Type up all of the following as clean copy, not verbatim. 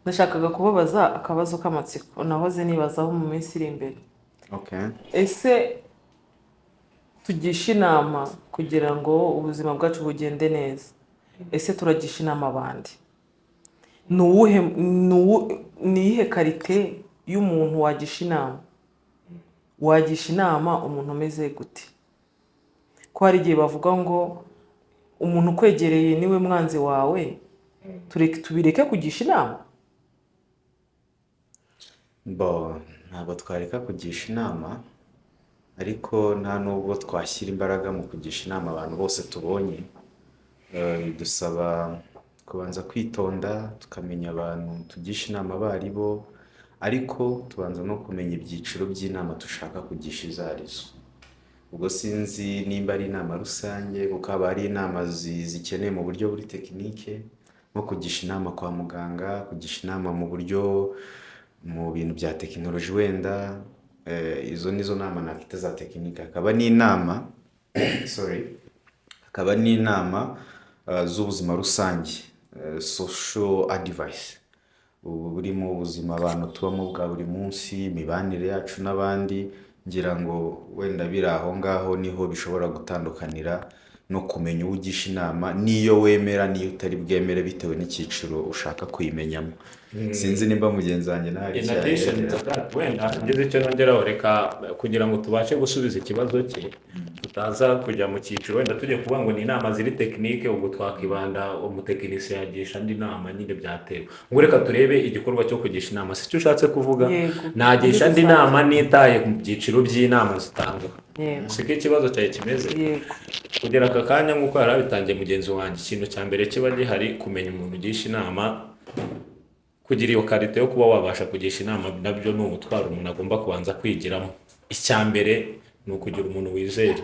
Nashakaga kubabaza akabazo k'amatsiko nahoze nibazaho mu minsi iri imbere. Ese tugisha inama kugira ngo ubuzima bwacu bugende neza? Ese turagisha inama abandi? Ni iyihe qualité y'umuntu wagisha inama? Wagisha inama umuntu umeze gute? Ko hari igihe bavuga ngo umuntu ukwegereye niwe mwanzi wawe, tureke, tubireke kugisha inama? Bo, ntabwo twareka kugisha inama, ariko nta nubwo twashyira imbaraga mu kugisha inama abantu bose tubonye. Bidusaba kubanza kwitonda, tukamenya abantu tugisha inama abo ari bo, ariko tubanza no kumenya ibyiciro by'inama dushaka kugisha izo arizo. Ubwo sinzi nimba ari inama rusange, kuko haba hari inama zikenewe mu buryo buri technique, nko kugisha inama kwa muganga, kugisha inama mu buryo mu bintu bya tekinoloji wenda, izo nizo nama nakita za technique. Hakaba n'inama, sorry, hakaba n'inama z'ubuzima rusange, social advice. Ubu buri mu buzima abantu tubamo bwa buri munsi, imibanire yacu n'abandi, ngira ngo wenda biri aho ngaho niho bishobora gutandukanira no kumenya uwo ugisha inama n'iyo wemera n'iyo utari bwemere, bitewe n'icyiciro ushaka kuyimenyamo. Sinzi nimba mugenzi wanjye nawe hari In icyo addition to yongeraho. that, wenda ngize icyo nongeraho, reka kugira ngo tubashe gusubiza ikibazo cye, tutaza kujya mu cyiciro wenda tujye kuvuga ngo ni inama ziri technique, ubwo twakibanda umutekinisiye yagisha andi nama nyine byatewe. Ngo reka turebe igikorwa cyo kugisha inama, si cyo ushatse kuvuga? Yego. Nagisha Muri andi rusange. nama nitaye mu byiciro by'inama zitangwa? Yego. Siko ikibazo cyawe kimeze? Yego. Kugera aka kanya, nk'uko yari abitangiye mugenzi wanjye, ikintu cya mbere kiba gihari kumenya umuntu ugisha inama. Kugira iyo qualité yo kuba wabasha kugisha inama nabyo ni umutwaro umuntu agomba kubanza kwigiramo. Icya mbere ni ukugira umuntu wizera.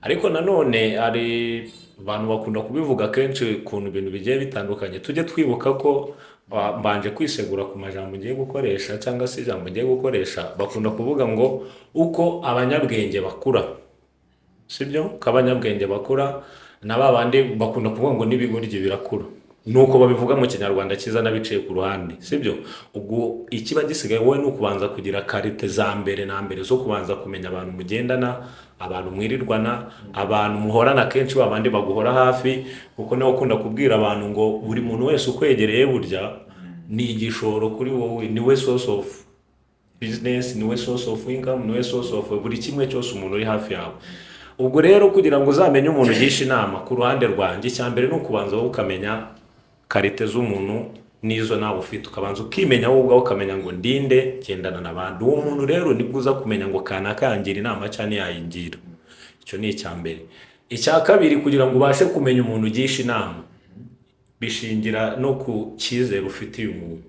Ariko nanone hari abantu bakunda kubivuga kenshi ukuntu ibintu bigiye bitandukanye. Tujye twibuka ko mbanje kwisegura ku majambo ngiye gukoresha cyangwa se ijambo ngiye gukoresha, bakunda kuvuga ngo uko abanyabwenge bakura, sibyo? Ko abanyabwenge bakura na ba bandi bakunda kuvuga ngo n'ibigoryi birakura, nuko babivuga mu Kinyarwanda cyiza n'abiciye ku ruhande, sibyo? Ubwo ikiba gisigaye wowe ni ukubanza kugira qualité za mbere na mbere zo kubanza kumenya abantu mugendana, abantu mwirirwana, abantu muhorana kenshi, ba bandi baguhora hafi, kuko niwe ukunda kubwira abantu ngo buri muntu wese ukwegereye burya ni igishoro kuri wowe, niwe source of business, niwe source of income, niwe source of buri kimwe cyose, umuntu uri hafi yawe. Ubwo rero kugira ngo uzamenye umuntu ugisha inama, ku ruhande rwanjye icya mbere ni ukubanza wowe ukamenya qualité z'umuntu n'izo nawe ufite, ukabanza ukimenya wowe ubwawe, ukamenya ngo ndinde gendana n'abandi. Uwo muntu rero nibwo uza kumenya ngo kanaka yangira inama cyangwa ntiyayingira. Icyo ni icya mbere. Icya kabiri, kugira ngo ubashe kumenya umuntu ugisha inama, bishingira no ku cyizere ufitiye umuntu,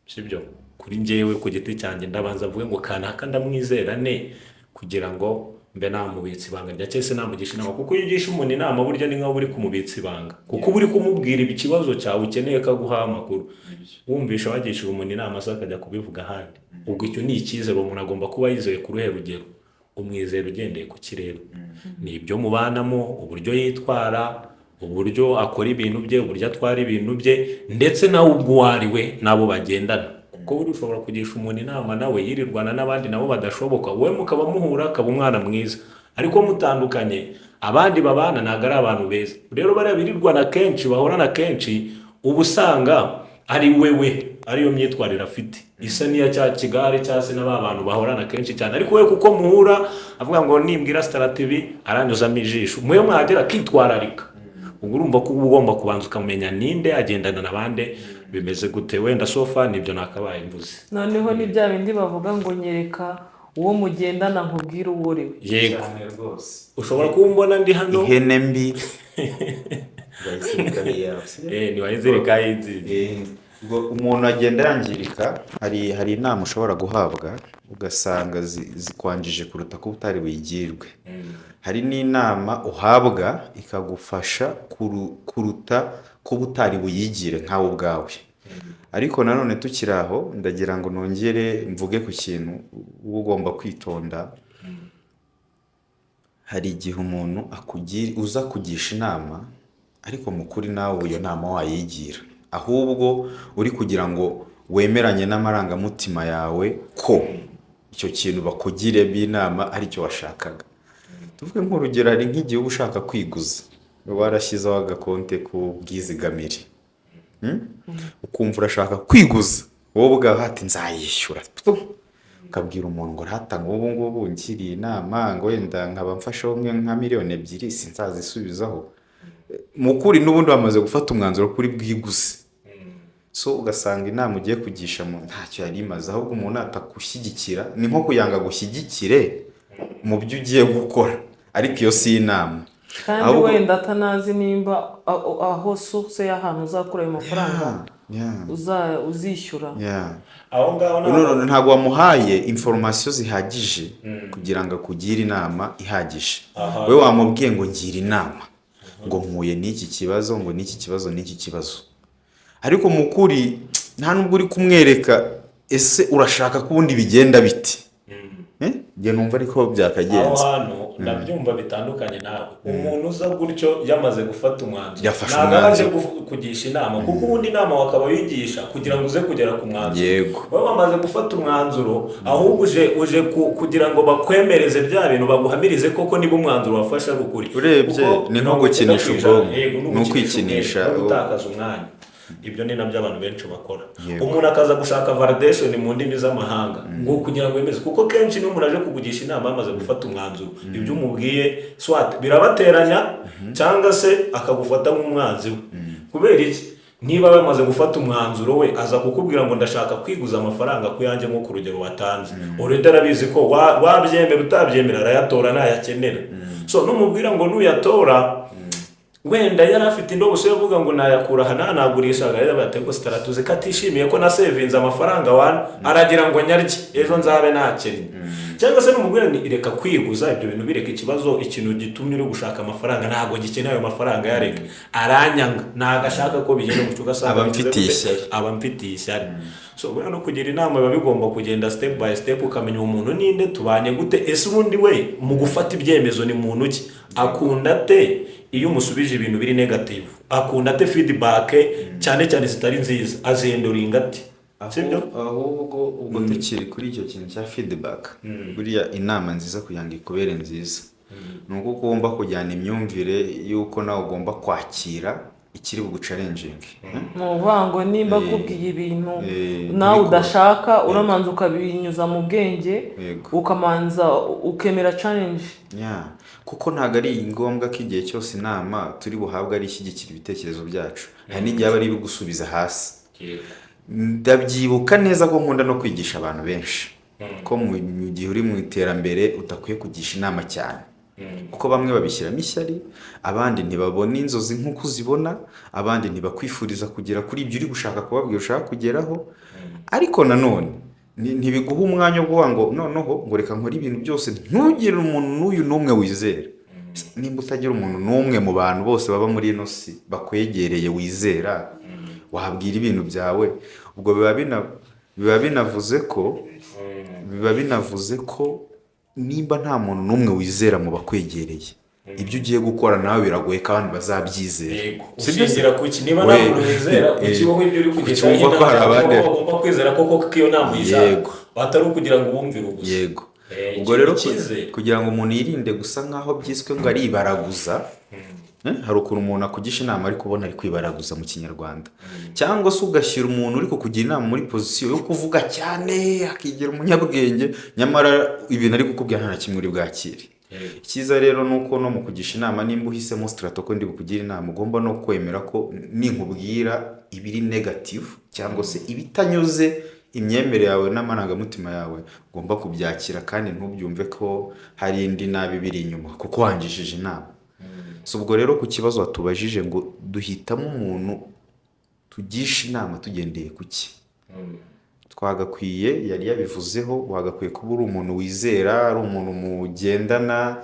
sibyo? Kuri njyewe ku giti cyanjye, ndabanza mvuge ngo kanaka ndamwizera ne kugira ngo mbe namubitsa ibanga rya cyese namugisha inama, kuko iyo ugisha umuntu inama burya ni nkaho uri kumubitsa ibanga, kuko uba uri kumubwira ikibazo cyawe ukeneye ko aguha amakuru. Wumvisha wagishije umuntu inama se akajya kubivuga ahandi? Ubwo icyo ni icyizere. Uwo muntu agomba kuba yizeye ku ruhe rugero? Umwizera ugendeye ku kirere, ni ibyo mubanamo, uburyo yitwara, uburyo akora ibintu bye, uburyo atwara ibintu bye, ndetse nawe ubwo uwo ari we n'abo bagendana, kuko buriya ushobora kugisha umuntu inama nawe yirirwana n'abandi nabo badashoboka, wowe mukaba muhura akaba umwana mwiza, ariko mutandukanye abandi babana ntabwo ari abantu beza. Rero bariya birirwana kenshi, bahorana kenshi, uba usanga ari wewe ariyo myitwarire afite isa n'iya cya kigare cyangwa se na ba bantu bahorana kenshi cyane. Ariko we kuko muhura avuga ngo nimbwira Star TV aranyuzamo ijisho, muyo mwagera akitwararika. Ubwo urumva ko uba ugomba kubanza ukamenya ninde agendana na bande, bimeze gute. Wenda so far nibyo nakabaye mvuze. Noneho ni bya bindi bavuga ngo nyereka uwo mugendana nkubwire uwo uri we. Yego. Cyane rwose. Ushobora kuba umbona ndi hano. Ihene mbi bayisirika iyawe. Ntiwayizirika y'inzizi. Ubwo umuntu agenda yangirika. Hari inama ushobora guhabwa ugasanga zikwangije kuruta kuba utari buyigirwe. Hari n'inama uhabwa ikagufasha kuruta kuba utari buyigire nkawe ubwawe. Ariko nanone tukiri aho, ndagira ngo nongere mvuge ku kintu uba ugomba kwitonda. Hari igihe umuntu akugira uza kugisha inama, ariko mu kuri nawe iyo nama wayigira. Ahubwo uri kugira ngo wemeranye n'amarangamutima yawe ko icyo kintu bakugiremo inama aricyo washakaga. Tuvuge nk'urugero, hari nk'igihe uba ushaka kwiguza, warashyizeho agakonte k'ubwizigamire. Ukumva urashaka kwiguza, wowe ubwawe ati nzayishyura. Putu. Ukabwira umuntu ngo rata, ngo ubu ngubu ngiriye inama, ngo wenda nkaba mfasheho nka 2 miliyoni sinzazisubizaho. Mu kuri n'ubundi wamaze gufata umwanzuro kuri bwiguze. So ugasanga inama ugiye kugisha mu ntacyo yari imaze, ahubwo umuntu atagushyigikira ni nko kugira ngo agushyigikire mu byo ugiye gukora, ariko iyo si inama. Kandi wenda atanazi nimba aho source y'ahantu uzakura ayo mafaranga uzishyura. Aho ngaho No, no, ntabwo wamuhaye information zihagije kugira ngo akugire inama ihagije. We wamubwiye ngo ngira inama, ngo mpuye n'iki kibazo, ngo n'iki kibazo n'iki kibazo, ariko mu kuri nta nubwo uri kumwereka ese urashaka ko ubundi bigenda bite. Eh? Njye numva ariko Aho byakagenze. hantu ndabyumva bitandukanye nawe. Umuntu uza gutyo yamaze gufata umwanzuro, Yafashe ntabwo aba aje umwanzuro. kugisha inama, kuko ubundi inama wakaba wigisha kugira ngo uze kugera ku mwanzuro. Wowe wamaze gufata umwanzuro, ahubwo uje kugira ngo bakwemereze bya bintu, baguhamirize koko niba umwanzuro wafashe ari ukuri. Urebye, Kuko ni nko 90%, gukinisha ubwonko. Yego, ni Ni ukwikinisha. ubwenge, no gutakaza umwanya. Ibyo ni nabyo abantu benshi bakora. Umuntu akaza gushaka validation mu ndimi z'amahanga, ngo kugira ngo yemeze, kuko kenshi niyo umuntu aje kukugisha inama yamaze gufata umwanzuro, ibyo umubwiye soit birabateranya cyangwa se akagufata nk'umwanzi we. Kubera iki? Niba yamaze gufata umwanzuro, we aza kukubwira ngo ndashaka kwiguza amafaranga ku yanjye, nko ku rugero watanze, already arabizi ko wabyemera utabyemera arayatora nayakenera. So numubwira ngo nuyatora, wenda yari afite indobo yo ngo nayakura aha nanagurisha, ko sitaratuzi ko atishimiye ko nasevinze amafaranga wana, aragira ngo nyarye ejo nzabe nakennye. Cyangwa se numubwira ni reka kwiguza ibyo bintu, bireka ikibazo, ikintu gitumye uri gushaka amafaranga ntabwo gikeneye ayo mafaranga, yareka aranyanga, ntabwo ashaka ko bigenda gutyo, ugasanga Aba bivuze amfitiye gute? ishyari. Aba mfitiye ishyari. So buriya no kugira inama biba bigomba kugenda step by step, ukamenya uwo muntu ninde, tubanye gute, ese ubundi we mu gufata ibyemezo ni muntu ki, akunda ate iyo umusubije ibintu biri negative, akunda ate feedback cyane cyane zitari nziza, azihandlinga ate, sibyo? Ahubwo ubwo tukiri kuri icyo kintu cya feedback, buriya inama nziza kugira ngo ikubere nziza ni uko ugomba kujyana imyumvire y'uko nawe ugomba kwakira ikiri buguchallenginge. Ni ukuvuga ngo nimba akubwiye ibintu nawe ntibikore. udashaka, uramanza ukabinyuza mu bwenge, ukamanza ukemera challenge. Yeah. Kuko ntabwo ari ngombwa ko igihe cyose inama turi buhabwe ari ishyigikira ibitekerezo byacu. Hari n'igihe aba ari ibigusubiza hasi. Ndabyibuka neza ko nkunda no kwigisha abantu benshi ko mu gihe uri mu iterambere udakwiye kugisha inama cyane, kuko bamwe babishyiramo ishyari, abandi ntibabona inzozi nk'uko uzibona, abandi ntibakwifuriza kugera kuri ibyo uri gushaka kubabwira ushaka kugeraho. Ariko nanone ntibiguha umwanya wo kuvuga ngo noneho ngo reka nkore ibintu byose ntugire umuntu n'uyu n'umwe wizera. Nimba utagira umuntu n'umwe mu bantu bose baba muri ino si bakwegereye wizera wabwira ibintu byawe, ubwo biba binavuze ko nimba nta muntu n'umwe wizera mu bakwegereye, ibyo ugiye gukora nawe biragoye ko abandi bazabyizera. Yego. Si byo se? Ushingira ku ki? Niba nta muntu wizera, kuki wowe ibyo uri Kuki kugisha wumva ko hari abandi bagomba kwizera koko ko iyo nama uyishaka, atari ukugira ngo ubumvire gusa? Ubwo Ikintu rero cyizere. kugira ngo umuntu yirinde gusa nk'aho byiswe ngo aribaraguza. Hari ukuntu umuntu akugisha inama ariko ubona ari kwibaraguza mu Kinyarwanda, cyangwa se ugashyira umuntu uri kukugira inama muri position yo kuvuga cyane akigira umunyabwenge, nyamara ibintu ari kukubwira nta na kimwe uri bwakire. Icyiza rero ni uko no mu kugisha inama, nimba uhisemo strategy ko ndi bukugire inama, ugomba no kwemera ko ninkubwira ibiri negative cyangwa se ibitanyuze imyemerere yawe n'amarangamutima yawe, ugomba kubyakira kandi ntubyumve ko hari indi nabi biri inyuma kuko wangishije inama. So ubwo rero ku kibazo watubajije ngo duhitamo umuntu tugisha inama tugendeye ku ki, twagakwiye, yari yabivuzeho, wagakwiye kuba uri umuntu wizera, ari umuntu mugendana,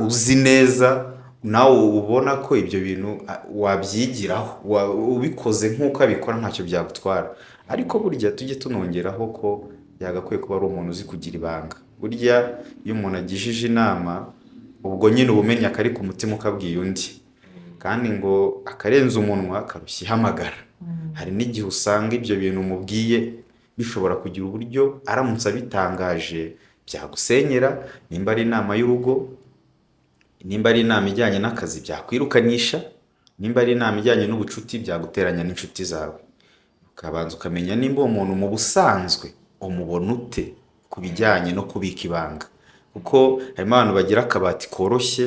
uzi neza nawe ubona ko ibyo bintu wabyigiraho, ubikoze nk'uko abikora ntacyo byagutwara. Ariko burya tujye tunongeraho ko yagakwiye kuba ari umuntu uzi kugira ibanga. Burya iyo umuntu agishije inama, ubwo nyine uba umenya akari ku mutima ukabwiye undi, kandi ngo akarenza umunwa karushya ihamagara. Hari n'igihe usanga ibyo bintu umubwiye bishobora kugira uburyo aramutse abitangaje byagusenyera, nimba ari inama y'urugo, nimba ari inama ijyanye n'akazi byakwirukanisha, nimba ari inama ijyanye n'ubucuti byaguteranya n'inshuti zawe. Ukabanza ukamenya nimba uwo muntu mu busanzwe umubona ute ku bijyanye no kubika ibanga, kuko harimo abantu bagira akabati koroshye,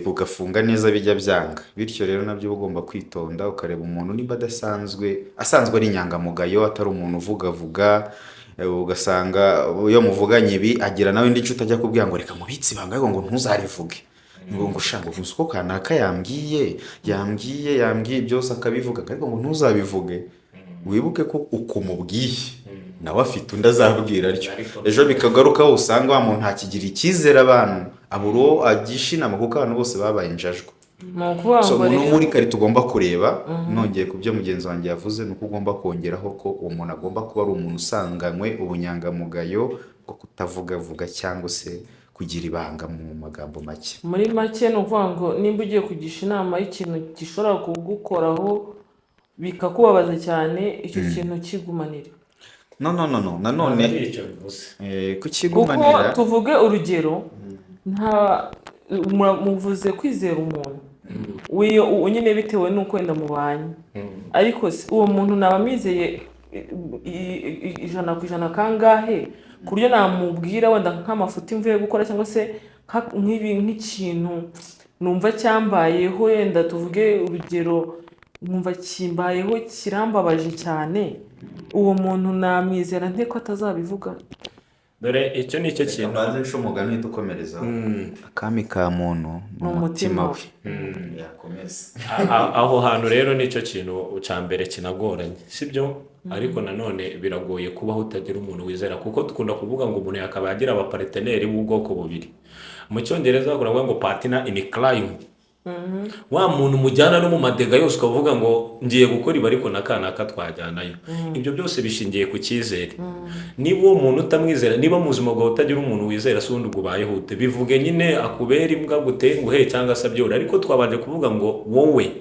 kugafunga neza bijya byanga. Bityo rero nabyo uba ugomba kwitonda ukareba umuntu nimba adasanzwe, asanzwe ari inyangamugayo, atari umuntu uvugavuga, ugasanga iyo muvuganye ibi agira nawe indi nshuti ajya kubwira ngo reka mubitse ibanga ariko ngo ntuzarivuge, ngo sha ngo gusa uko kanaka yambwiye yambwiye yambwiye byose akabivuga ariko ngo ntuzabivuge. Wibuke ko uko umubwiye nawe afite undi azabwira atyo, ejo bikagarukaho usanga wa muntu ntakigira icyizere abantu, abura uwo agisha inama kuko abantu bose babaye injajwa. Ni ukuvuga So ngo no rero muri kare tugomba kureba, nongeye ku byo mugenzi wanjye yavuze, ni uko ugomba kongeraho ko uwo muntu agomba kuba ari umuntu usanganywe ubunyangamugayo bwo kutavugavuga cyangwa se kugira ibanga mu magambo make. Muri make ni ukuvuga ngo nimba ugiye kugisha inama y'ikintu gishobora kugukoraho bikakubabaza cyane, icyo kintu kigumanire. No, no, no, no, Ntabwo nanone ari icyo bivuze. Kuko kukigumanira tuvuge urugero, nta muvuze kwizera umuntu wiyo nyine bitewe n'uko wenda mubanye, ariko se uwo muntu naba amwizeye 100% kangahe ku buryo namubwira wenda nk'amafuti mvuye gukora, cyangwa se nk'ikintu numva cyambayeho, wenda tuvuge urugero nkumva kimbayeho kirambabaje cyane, uwo muntu namwizera nte ko atazabivuga? Dore icyo ni cyo kintu. Mbanze nce umugani uhita ukomerezaho. Akami ka muntu ni Ni umutima umutima we. we. Yakomeza. Aho hantu rero nicyo kintu cya mbere kinagoranye, sibyo? Ariko nanone biragoye kubaho utagira umuntu wizera, kuko dukunda kuvuga ngo umuntu yakabaye agira abapartner b'ubwoko bubiri. Mu Cyongereza bakunda kuvuga ngo partner in crime, wa muntu mujyana no mu madega yose, ukavuga ngo ngiye gukora ibi ariko na kanaka twajyanayo. Ibyo byose bishingiye ku cyizere. Niba uwo muntu utamwizera, niba mu buzima bwawe utagira umuntu wizera, si ubundi ubwo ubayeho ute? Bivuge nyine, akubera imbwa gutenguhe cyangwa se abyore. Ariko twabanje kuvuga ngo wowe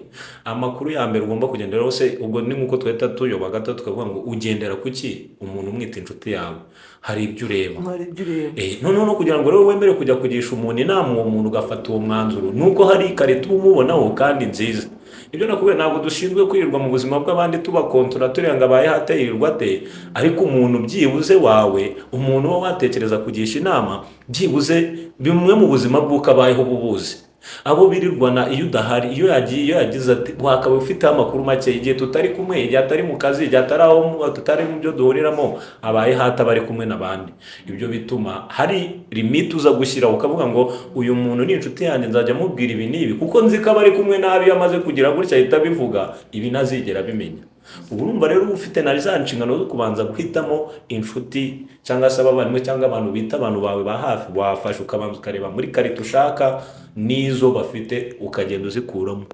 amakuru ya mbere ugomba kugenderaho se, ubwo ni nk'uko twahita tuyoba gato tukavuga ngo ugendera ku ki umuntu umwita inshuti yawe? Hari ibyo ureba. Hari ibyo ureba. Noneho no kugira ngo rero wemere kujya kugisha umuntu inama, uwo muntu ugafata uwo mwanzuro, nuko hari ikarita uba umubonaho kandi nziza. Ibyo nakubwiye, ntabwo dushinzwe kwirirwa mu buzima bw'abandi tubakontora tureba ngo abaye ate, yirirwa ate, ariko umuntu byibuze wawe, umuntu uba watekereza kugisha inama, byibuze bimwe mu buzima bw'uko abayeho uba ubuzi, abo birirwana iyo udahari, iyo yagiye, iyo yagize ati, wakaba ufiteho amakuru make. Igihe tutari kumwe, igihe atari mu kazi, igihe atari aho tutari mu byo duhuriramo, abaye hata bari kumwe n'abandi. Ibyo bituma hari limite uza gushyiraho, ukavuga ngo uyu muntu ni inshuti yanjye, nzajya mubwira ibi n'ibi, kuko nzi ko aba ari kumwe n'abi, iyo amaze kugira gutya ahita abivuga, ibi ntazigera abimenya. Ubu urumva rero uba ufite na za nshingano zo kubanza guhitamo inshuti cyangwa se abavandimwe cyangwa abantu bita abantu bawe ba hafi. Wafashe ukabanza ukareba muri qualité ushaka n'izo bafite, ukagenda uzikuramo.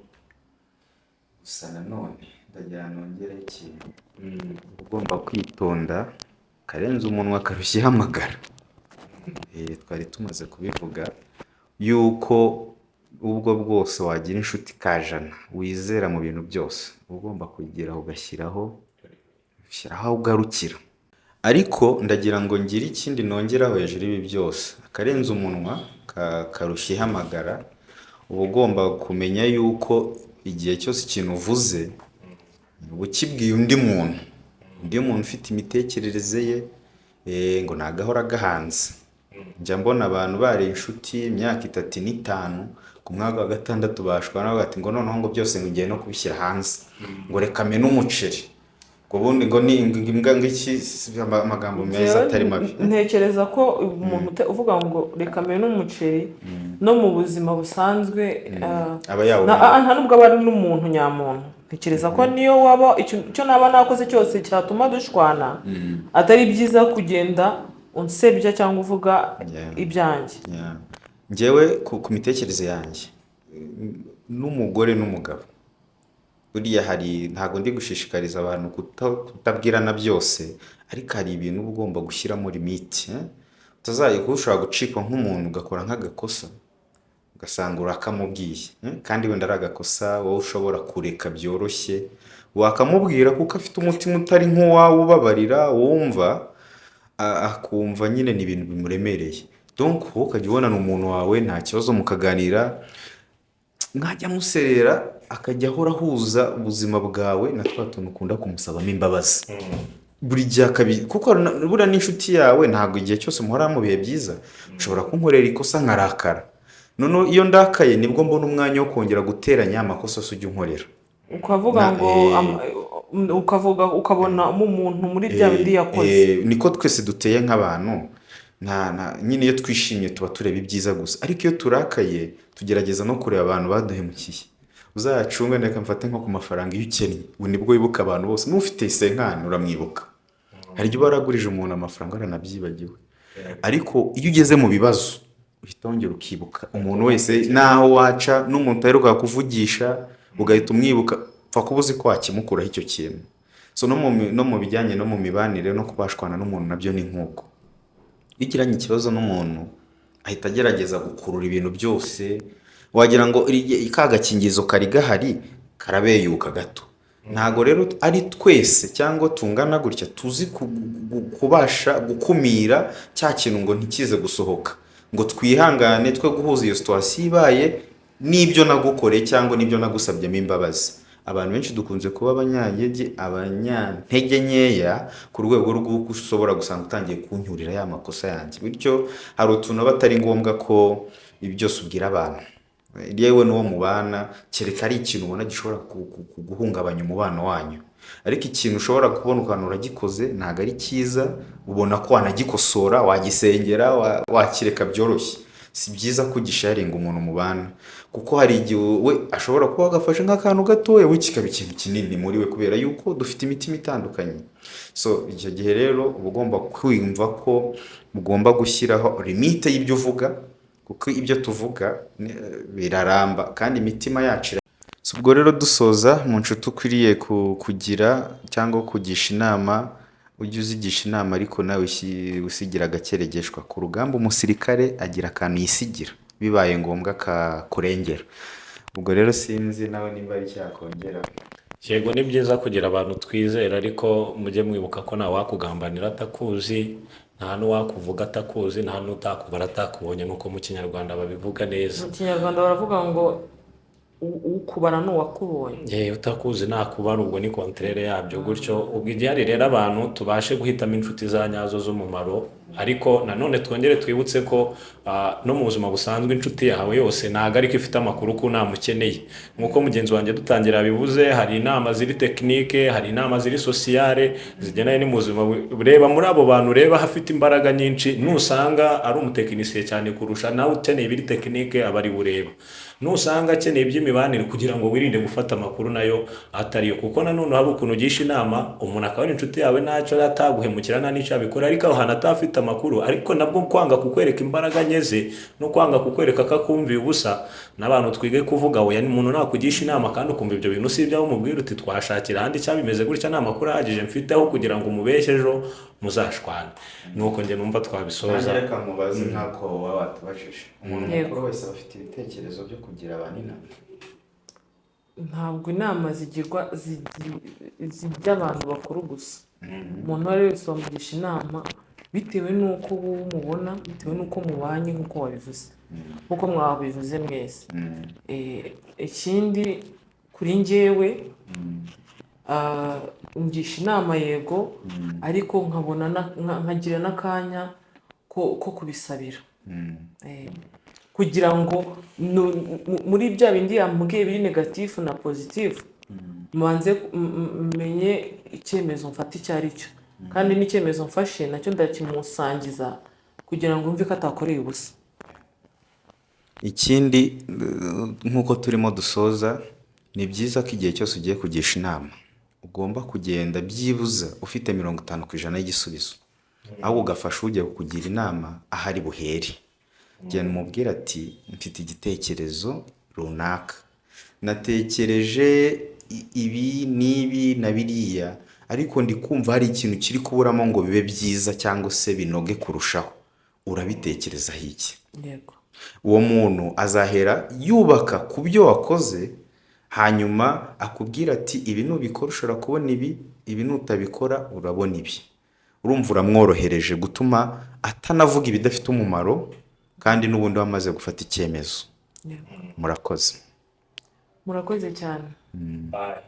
Gusa nanone ndagira nongere ikintu: uba ugomba kwitonda, karenze umunwa karushya ihamagara. Twari tumaze kubivuga yuko ubwo bwose wagira inshuti kajana wizera mu bintu byose, uba ugomba kugira ugashyiraho ushyiraho aho ugarukira. Ariko ndagira ngo ngire ikindi nongeraho hejuru y'ibi byose. Akarenze umunwa karushya ihamagara. Uba ugomba kumenya yuko igihe cyose ikintu uvuze uba ukibwiye undi muntu, undi muntu ufite imitekerereze ye, ngo ni agahora gahanze. Njya mbona abantu bari inshuti imyaka 3 n'5, ku mwaka wa gatandatu bashwana, bavuga ati ngo noneho ngo byose ngo ngiye no kubishyira hanze, ngo reka mene umuceri, ngo ubundi ngo ni imbwa ngo iki, amagambo meza Njyewe atari mabi. ntekereza ko umuntu uvuga ngo reka mene umuceri, no mu buzima busanzwe aba yawumenya. Nta nubwo aba ari n'umuntu nyamuntu. Ntekereza ko niyo waba icyo naba nakoze cyose cyatuma dushwana, atari byiza kugenda unsebya cyangwa uvuga ibyanjye. Yeah. Njyewe ku mitekerereze yanjye, n'umugore n'umugabo buriya hari, ntabwo ndi gushishikariza abantu kutabwirana byose, ariko hari ibintu uba ugomba gushyiramo limite, eh? Utazajya kuba ushobora gucikwa nk'umuntu ugakora nk'agakosa. Ugasanga urakamubwiye, kandi wenda ari agakosa wowe ushobora kureka byoroshye, wakamubwira kuko afite umutima utari nk'uwawe ubabarira, wumva akumva nyine ni ibintu bimuremereye. Donc wowe ukajya ubona ni umuntu wawe, nta kibazo, mukaganira, mwajya muserera, akajya ahora ahuza ubuzima bwawe na twa tuntu ukunda kumusabamo imbabazi buri gihe kuko buriya n'inshuti yawe ntabwo igihe cyose muhora mu bihe byiza. Ushobora kunkorera ikosa nkarakara, noneho iyo ndakaye nibwo mbona umwanya wo kongera guteranya amakosa yose ujya unkorera. Ukavuga ngo ukavuga ukabona umuntu muri bya bindi yakoze. Niko twese duteye nk'abantu. Nta nyine, iyo twishimye tuba tureba ibyiza gusa, ariko iyo turakaye tugerageza no kureba abantu baduhemukiye. Uzacunge, reka mfate nko ku mafaranga, iyo ukennye ubu nibwo wibuka abantu bose, n'ufite cinquante uramwibuka. Hari igihe uba waragurije umuntu amafaranga waranabyibagiwe, ariko iyo ugeze mu bibazo uhita wongera ukibuka umuntu wese, n'aho waca n'umuntu udaheruka kuvugisha ugahita umwibuka, pfa kuba uzi ko wakimukuraho icyo kintu. So no mu bijyanye no mu mibanire no kubashwana n'umuntu nabyo ni nk'uko. Iyo ugiranye ikibazo n'umuntu ahita agerageza gukurura ibintu byose, wagira ngo ka gakingirizo kari gahari karabeyuka gato. Ntabwo rero ari twese cyangwa tungana gutya tuzi kubasha gukumira cya kintu ngo ntikize gusohoka, ngo twihangane twe guhuza iyo situation ibaye n'ibyo nagukoreye cyangwa n'ibyo nagusabyemo imbabazi. Abantu benshi dukunze kuba abanyantege nkeya ku rwego rw'uko ushobora gusanga utangiye kuncyurira ya makosa yanjye. Bityo hari utuntu aba atari ngombwa ko ibi byose ubwira abantu, yewe n'uwo mubana, kereka ari ikintu ubona gishobora guhungabanya umubano wanyu. Ariko ikintu ushobora kubona ukantu uragikoze ntabwo ari cyiza, ubona ko wanagikosora, wagisengera, wakireka byoroshye, si byiza ko ugisharinga umuntu mubana, kuko hari igihe we ashobora kuba agafashe nk'akantu gatoya, we kikaba ikintu kinini muri we, kubera yuko dufite imitima itandukanye. So icyo gihe rero uba ugomba kwumva ko ugomba gushyiraho limite y'ibyo uvuga, kuko ibyo tuvuga biraramba kandi imitima yacu. So ubwo rero dusoza, mu nshuti ukwiriye kugira cyangwa kugisha inama, ujye uzigisha inama ariko nawe usigira agakeregeshwa. Ku rugamba umusirikare agira akantu yisigira bibaye ngombwa akakurengera. Ubwo rero sinzi nawe nimba ari icyakongera. Yego, ni byiza kugira abantu twizera, ariko mujye mwibuka ko nta wakugambanira atakuzi, nta n'uwakuvuga atakuzi, nta n'utakubara atakubonye, nk'uko mu Kinyarwanda babivuga neza. Mu Kinyarwanda baravuga ngo ukubara ni uwakubonye. Yewe, utakuzi nakubara, ubwo ni contraire yabyo gutyo. Ubwo igihari rero, abantu tubashe guhitamo inshuti za nyazo z'umumaro, ariko nanone twongere twibutse ko no mu buzima busanzwe inshuti yawe yose ntabwo ariko ifite amakuru ku nama ukeneye. Nk'uko mugenzi wanjye dutangira bivuze, hari inama ziri technique, hari inama ziri sociale zigendanye n'ubuzima. Reba muri abo bantu, ureba hafite imbaraga nyinshi. Nusanga ari umutekinisiye cyane kurusha nawe, ukeneye ibiri technique aba ari bureba. Nusanga akeneye iby'imibanire, kugira ngo wirinde gufata amakuru nayo atariyo, kuko nanone hari ukuntu ugisha inama umuntu akaba ari inshuti yawe, ntacyo ataguhemukira, nta n'icyo yabikora, ariko aho hantu atafite amakuru, ariko nabwo kwanga kukwereka imbaraga nke ze no kwanga kukwereka ko akumviye ubusa. N'abantu twige kuvuga oya. Umuntu nakugisha inama kandi ukumva ibyo bintu si ibyawe, umubwira uti twashakira ahandi cyangwa bimeze gutya, nta makuru ahagije mfiteho, kugira ngo umubeshye ejo muzashwane. Nuko njye numva twabisoza. Nanjye reka mubaze nk'ako waba watubajije: umuntu mukuru wese aba afite ibitekerezo byo kugira abantu inama? Ntabwo inama zigirwa zijya abantu bakuru gusa. Umuntu uwo ari we wese wamugisha inama bitewe n'uko wowe umubona, bitewe n'uko mubanye, nk'uko wabivuze, nk'uko mwabivuze mwese. Ikindi kuri njyewe, ngisha inama yego, ariko nkabona nkagira n'akanya ko kubisabira, kugira ngo muri bya bindi yambwiye biri négatif na positif, mbanze menye icyemezo mfata icyo ari cyo, kandi n'icyemezo mfashe nacyo ndakimusangiza kugira ngo yumve ko atakoreye ubusa. Ikindi, nk'uko turimo dusoza, ni byiza ko igihe cyose ugiye kugisha inama ugomba kugenda byibuze ufite 50% y'igisubizo, ahubwo ugafasha ugiye kukugira inama aho ari buhere. Genda umubwire ati: "Mfite igitekerezo runaka, natekereje ibi n'ibi na biriya, ariko ndi kumva hari ikintu kiri kuburamo ngo bibe byiza cyangwa se binoge kurushaho. Urabitekerezaho iki?" Yego. Uwo muntu azahera yubaka ku byo wakoze, hanyuma akubwira ati ibi nubikora ushobora kubona ibi, ibi nutabikora urabona ibi. Urumva uramworohereje gutuma atanavuga ibidafite umumaro, kandi n'ubundi wamaze gufata icyemezo. Murakoze. Murakoze cyane. Bye.